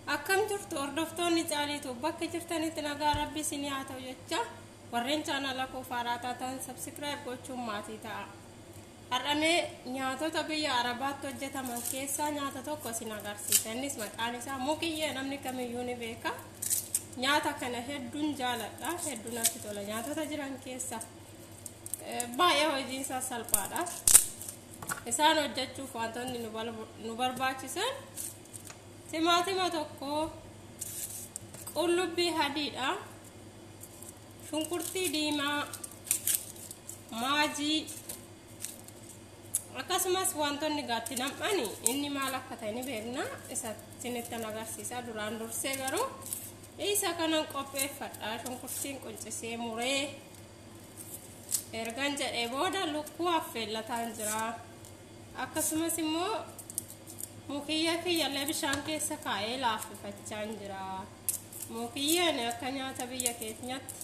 Akkam jirtu hordoftoonni Caaliitu bakka jirtanitti nagaa rabbi isinii haa ta'u jecha warreen chaanala koo faaraa taatan subscribe gochuun maatii ta'a. Har'amee nyaatota biyya Arabaatti hojjetaman keessaa nyaata tokko isin agarsiisa. Innis maqaan isaa mukiyyee namni kamiyyuu ni beeka. Nyaata kana hedduun jaaladha. Hedduu natti tola. Nyaatota jiran keessa baay'ee hojiin isaa salphaadha. Isaan hojjechuuf wantoonni nu barbaachisan timaatima tokko, qullubbii adiidha, shunkurtii diimaa, maajii, akkasumas wantoonni gaatti nam'ani inni maal akka ta'e ni beekna. Isa isinittan agarsiisa. Duraan dursee garuu isa kanan qopheeffadha. Shunkurtiin quncisee muree ergan jedhee booda lukkuu affeellataan jira. Akkasumas immoo mukiyya kiyyallee bishaan keessa kaa'ee laaffifachaa jira. Mukiyyeen akka nyaata biyya keenyatti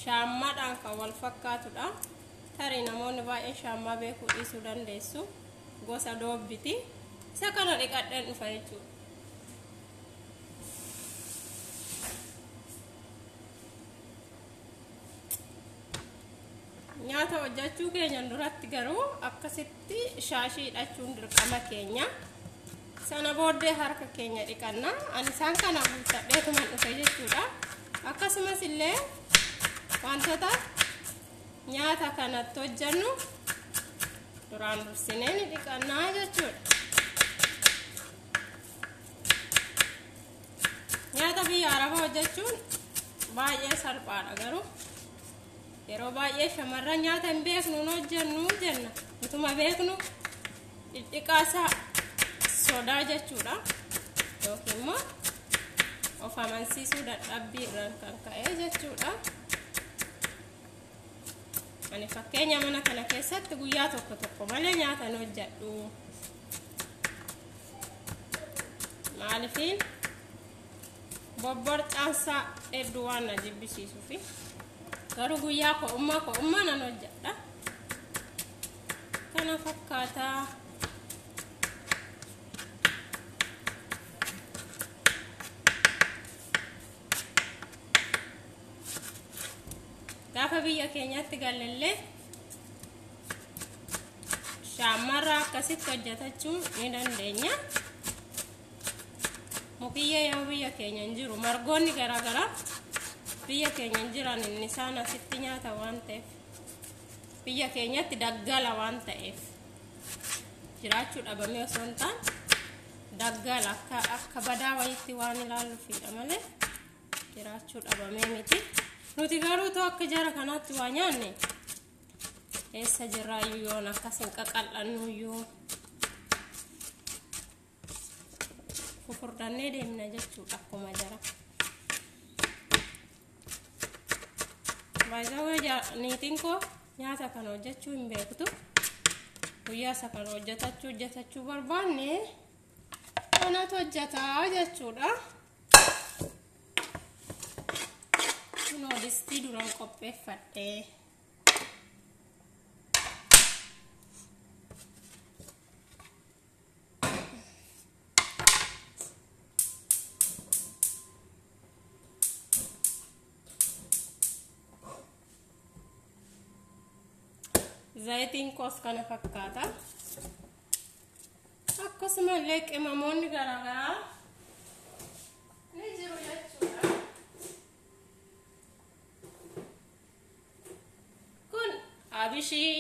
shaammaadhaan kan wal fakkaatudha. Tarii namoonni baay'een shaammaa beekuu dhiisuu dandeessu. Gosa doobbiti. Isa kana dhiqadheen dhufa jechuudha. Nyaata hojjechuu keenyan duratti garuu akkasitti shaashii hidhachuun dirqama keenya. Sana booddee harka keenya dhiqanna. Ani isaan kana guuttadheetuman dhufe jechuudha. Akkasumas illee wantoota nyaata kanatti hojjennu duraan dursinee ni dhiqannaa jechuudha. Nyaata biyya Arabaa hojjechuun baay'ee salphaadha garuu yeroo baay'ee shamarran nyaata hin beeknu hin hojjennu jenna. Utuma beeknu dhidhiqaasaa sodaa jechuudha. Yookiin immoo of amansiisuu dadhabbii irraan kan ka'e jechuudha. Ani fakkeenya mana kana keessatti guyyaa tokko tokko malee nyaata hin hojjedhu. Maalifiin bobborcaansaa hedduu waan na jibbisiisuufi. Garuu guyyaa ko'ummaa nan hojjedha. Kana fakkaataa. Gaafa biyya keenyatti galellee shaammarraa akkasitti hojjetachuu ni dandeenya. Mukiyyee yoo biyya keenya hin jiru margoonni garaagaraa biyya keenya hin jiran inni isaan asitti nyaata waan ta'eef biyya keenyatti daggala waan ta'eef jiraachuu dhabamee osoo hin taane daggala akka badaa wayiitti waan ilaalluufidha malee jiraachuu dhabamee miti. Nuti garuu too akka jara kanaatti waa nyaanne eessa jirraayyuu yoon akkas hin qaqal'annuyyuu fufurdannee deemna jechuudha akkuma jara. Baay'ee niitiin koo nyaata kana hojjechuu hin beektu. Guyyaa isa kana hojjetachuu barbaanne kanatu hojjetaa jechuudha. Kunoo distii duraan qopheeffadhe. Zayitiin koos kana fakkaata. Akkasumallee qimamoonni garaagaraa ni jiru jechuudha. Kun abishii,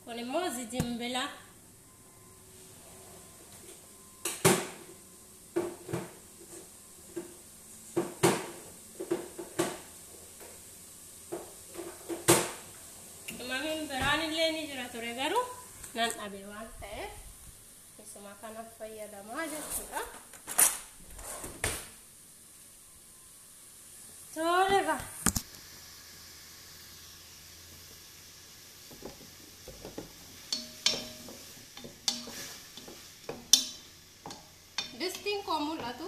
kun immoo zijimbila. Qimamiin biraan illee ni jira ture garuu nan dhabe waan ta'eef isuma kanaaf fayyadamaa jechuudha. Tole gaa. koo mul'atu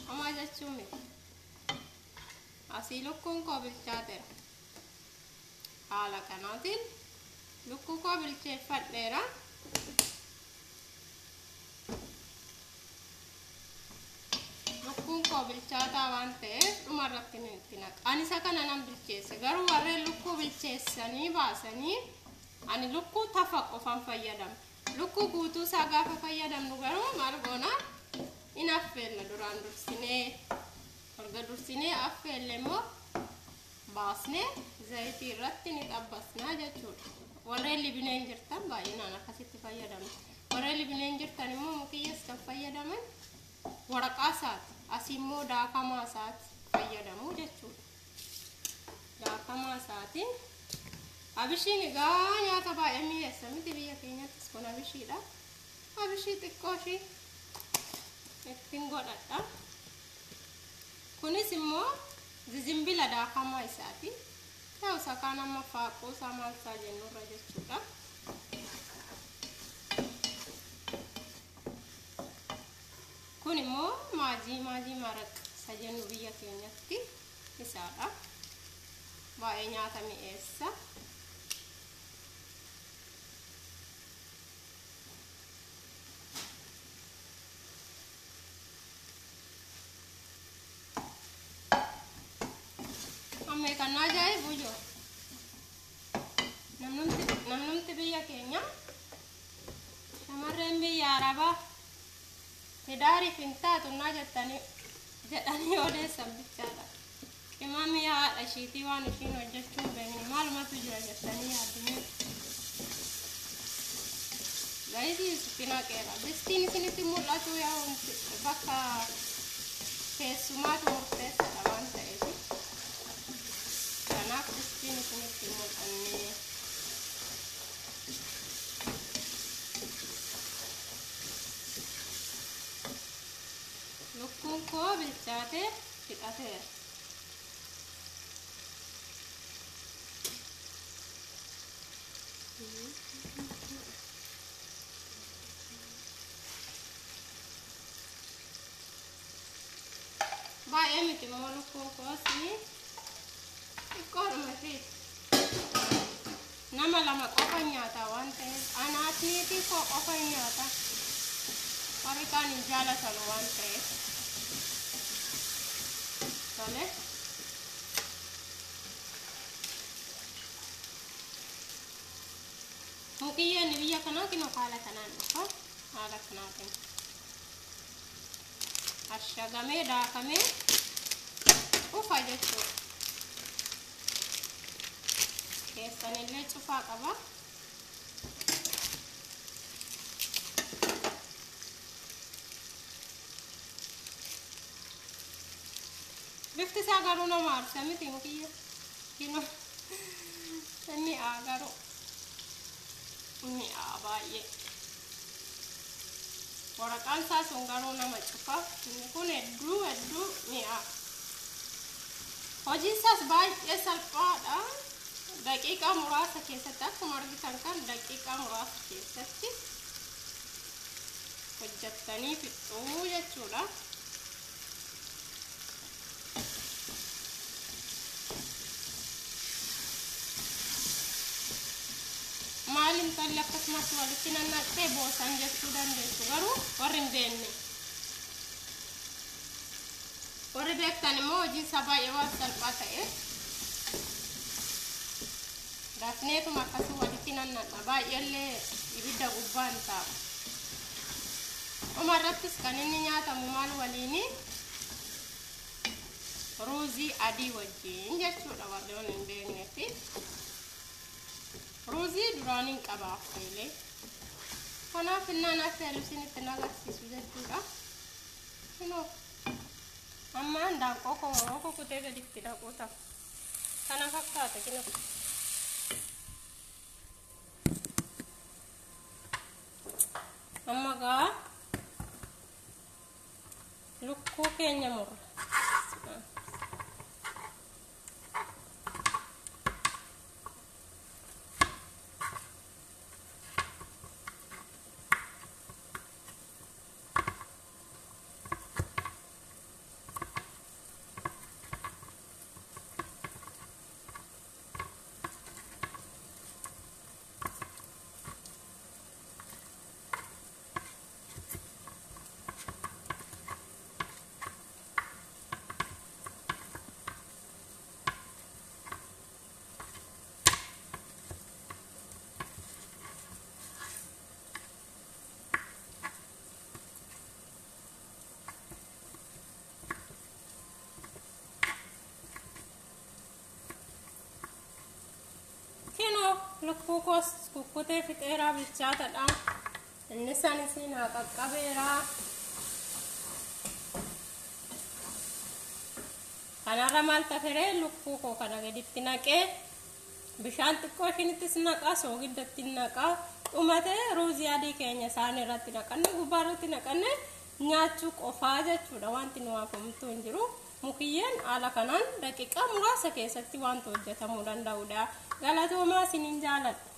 homaa jechuun miti. Asii lukkuun koo bilchaateera. Haala kanaatiin lukkuu koo bilcheeffadheera. Lukkuun koo bilchaataa waan ta'eef dhumarratti itti naqa. Ani isa kana nan bilcheesse. Garuu warreen lukkuu bilcheessanii baasanii ani lukkuu tafa qofan fayyadama. Lukkuu guutuu isaa gaafa fayyadamnu garuu maal goona? In affeella duraan dursinee. Erga dursinee affeelle immoo baasnee zayitii irratti ni xabbasnaa jechuudha. Warreen libineen jirtan baay'inaan akkasitti fayyadamu. Warreen libineen jirtan immoo mukiyyees kan fayyadaman waraqaa isaati. Asii immoo daakamaa isaati fayyadamu jechuudha. Daakamaa isaatiin abishiin egaa nyaata baay'ee mi'eessa miti biyya keenyattis kun abishiidha. Abishii xiqqoo ishii ittiin godhadha. Kunis immoo zizimbila daakamaa isaati. Ta'u isa kaan amma faaquu isaa maal isaa jennurra jechuudha. Kun immoo maajii maraq isa jennu biyya keenyatti isaadha. Baay'ee nyaata mi'eessa. Amma kan ajaa'ibu jiru namnumti biyya keenya shamarreen biyya Arabaa tidaariif hin taatu naa jedhanii odeessan bichaadha. Qimamii haadha ishiitii waan ishiin hojjechuu hin beekne maalumatu jira jettanii yaaddinee. Zayitii itti naqeera. Distiin isinitti mul'atu yaa bakka teessumaatu murteessaadha waan ta'eef. Kanaaf distiin isinitti mul'annee. Lukkuun koo bilchaatee fixateera. Baay'ee miti immoo lukkuun koosii xiqqoodhuma isheeti. Nama lama qofa nyaata waan ta'eef anaaf niitii koo qofa nyaata. Warri kaan hin jaalatan waan ta'eef. Tole. Mukiyyeen biyya kanaa kinoo haala kanaan dhufa. Haala kanaatiin ashagamee daakamee dhufa jechuudha. Keessanillee cufaa qaba. Bifti isaa garuu nama aarsa miti mukiyya. Kinoo mi'aa garuu mi'aa baay'ee. Waraqaan isaa sun garuu nama cufa. Inni kun hedduu hedduu mi'aa. Hojiin isaas baay'ee salphaadha. Daqiiqaa muraasa keessatti akkuma argitan kan daqiiqaa muraasa keessatti hojjettanii fixxuu jechuudha. Maal intalli akkasumas walitti nannaqxee boosan jechuu dandeessu garuu warri hin beekne. Warri beektan immoo hojiin isaa baay'ee waan salphaa ta'e dafneetuma akkasii walitti nannaqna baay'eellee ibidda gubbaa hin taa'u. Dhumarrattis kan inni nyaatamu maal waliini ruuzii adii wajjin jechuudha warri hin beeknetti. Ruuzii duraan hin qaba affeelee. Kanaaf innaan affeelu isinitti agarsiisu jechuudha. Kunoo amma handaanqoo koo kutee gaditti naquu ta'a. Kana fakkaata kinoo. Amma gaa lukkuu keenya murra. Lukkuu koos kukkutee fixeeraa, bilchaatadha. Inni san isiin haa qaqqabeeraa. Kanarra maal taferee, lukkuu koo kana gaditti naqee, bishaan xiqqoo ishiinittis naqaa, soogiddatti naqaa, dhumatee ruuzii adii keenya isaan irratti naqanne, gubbaa irratti naqanne nyaachuu qofaa jechuudha. Wanti nu hafamtuu hin jiru. Mukiyyeen haala kanaan daqiiqaa muraasa keessatti wanta hojjetamuu danda'udha. Galatoomaa, isiniin jaaladha.